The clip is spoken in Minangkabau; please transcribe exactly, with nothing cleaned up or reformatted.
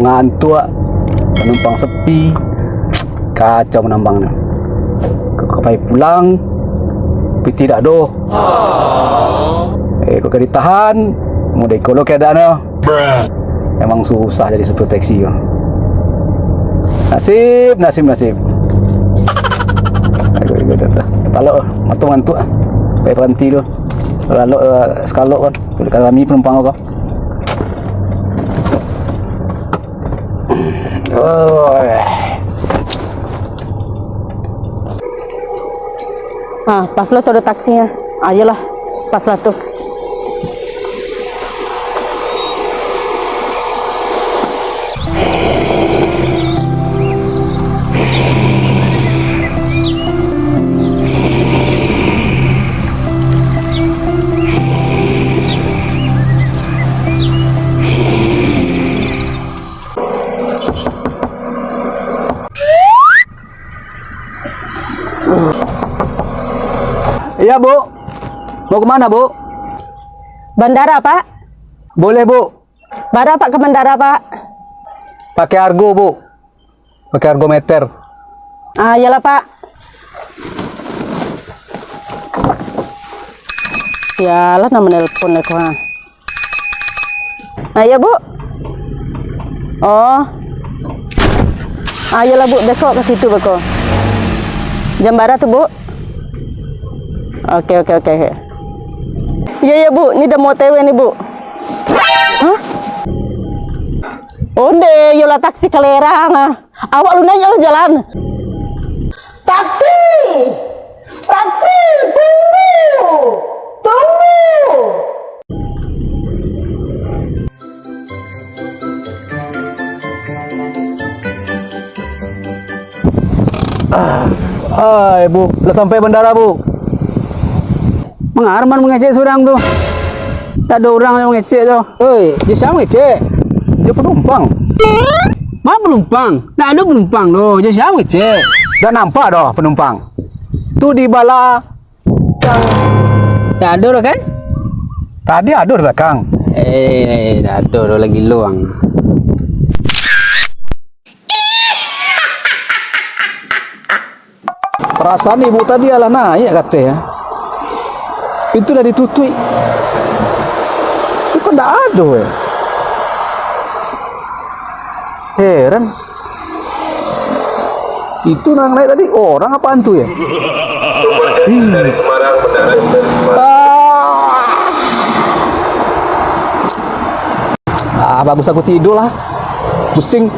Ngantuak, panumpang sepi, kacau manambang tu. Kok ka pai pulang, pitih dak doh. Eh, kok ka ditahan, mudah iko lo keadaan tu. Memang susah jadi supir taksi tu. Nasib, nasib, nasib. Aduh, aduh, aduh, aduh. Talok, mato ngantuak. Pai paranti tu. Lalok, eh, sakalok kan. Kalau kami panumpang ko. Oh. Ah, pas lo tu ado taksinyo. Ah, iyolah, pas lah tu. Iya, Bu. Mau kemana, Bu? Bandara, Pak. Boleh, Bu. Bara, Pak, ka bandara, Pak? Pakai argo, Bu. Pakai argo meter. Ah, iyolah, Pak. Iyolah, namo nelpon ko, ha. Ah, iyo, Bu. Oh. Ah, iyolah, Bu, besok ka situ beko. Jam bara tu, Bu? Oke, oke, oke. Iyo, iyo, Bu, ni dah mau O T W ni, Bu. Hah? Onde, iyolah taksi kalerang ah. Awak lu naiak lah jalan. Taksi! Taksi, tunggu! Tunggu! Ah, ai, Bu, lah sampai bandara, Bu. Manga Arman mangecek surang tu? Ndak ado urang nan mangecek tu. Oi, jo sia mangecek? Jo panumpang. Ma panumpang? Ndak ado panumpang tu. Jo sia mangecek? Ndak nampak doh panumpang. Tu di bala. Ndak ado doh kan? Tadi ado di balakang. Eh, ndak ado doh, lagi luang. Parasaan ibu tadi alah naiak ka ateh, yo. Pintu lah ditutuik. Tapi kok ndak ado, yo? Heran. Itu nan naiak tadi orang apo antu, yo? Ih. Ah. Ah, bagus aku tidur lah. Pusing.